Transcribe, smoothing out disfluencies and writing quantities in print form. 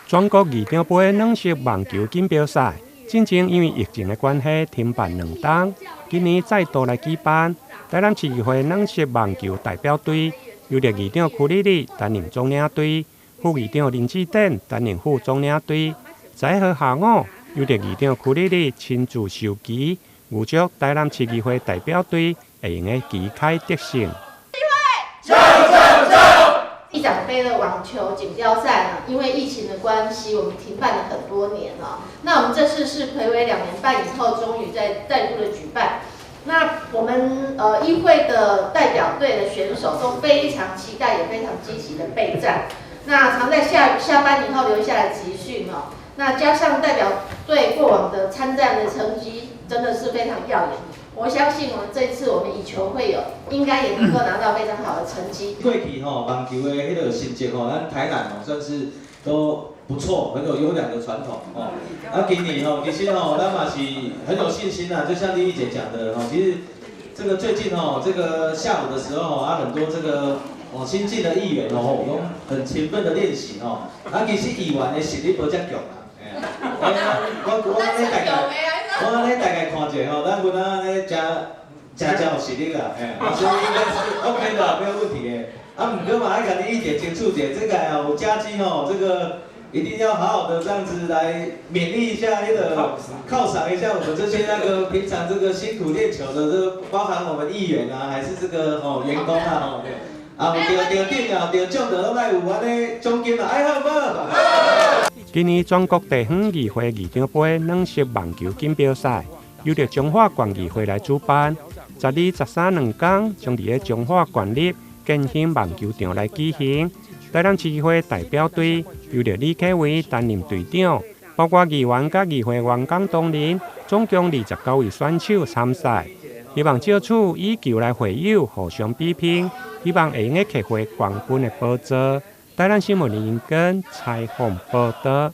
全國議長盃軟式網球錦標賽，進前因為疫情的關係停辦2冬，今年再度來舉辦。台南市議會軟式網球代表隊由著議長屈麗麗擔任總領隊，副議長林志典擔任副總領隊。11號下午，由著議長屈麗麗親自授旗，預祝台南市議會代表隊會用得旗開得勝。議長盃的網球錦標賽呢，因為疫情的關係，我們停辦了很多年了。那我們這次是睽違2年半以後，終於再度的舉辦。那我們議會的代表隊的選手都非常期待，也非常積極的備戰。那常在下下班以後留下來集訓哦。那加上代表隊過往的參戰的成績，真的是非常耀眼。我相信我們這次我們以球會友，應該也能夠拿到非常好的成績。過去吼網球的彼个成績吼，咱台南吼算是都不錯，很有優良的傳統吼。啊，今年吼其實吼咱嘛是很有信心啊，就像麗麗姐講的吼，其實這個最近吼這個下午的時候啊，很多這個哦新進的議員哦，攏很勤奮的練習吼。啊，其實議員的實力無遮強啊。我按呢大概，我按呢大概看者吼，咱阮仔咧誠誠誠有實力啦，嘿，所以應該是 OK 的，沒有問題的。啊，毋過嘛愛共你一姐清楚者，這個有佳績吼，這個一定要好好的這樣子來勉勵一下，那個犒賞一下我們這些那個平常這個辛苦練球的，這個包含我們議員啊，還是這個吼員工啊，吼。啊，有得得獎啊，得獎就攏愛有按呢獎金啊，愛好無？今年全國地方議會議長盃軟式網球錦標賽，由著彰化縣議會來主辦。12、13兩工將佇咧彰化縣立建興網球場來舉行。台南市議會代表隊由著李啟維擔任隊長，包括議員佮議會員工同仁，總共29位選手參賽，希望藉此以球來會友，互相比拼，希望會用得揢回冠軍的寶座。台南新聞林根採訪報導。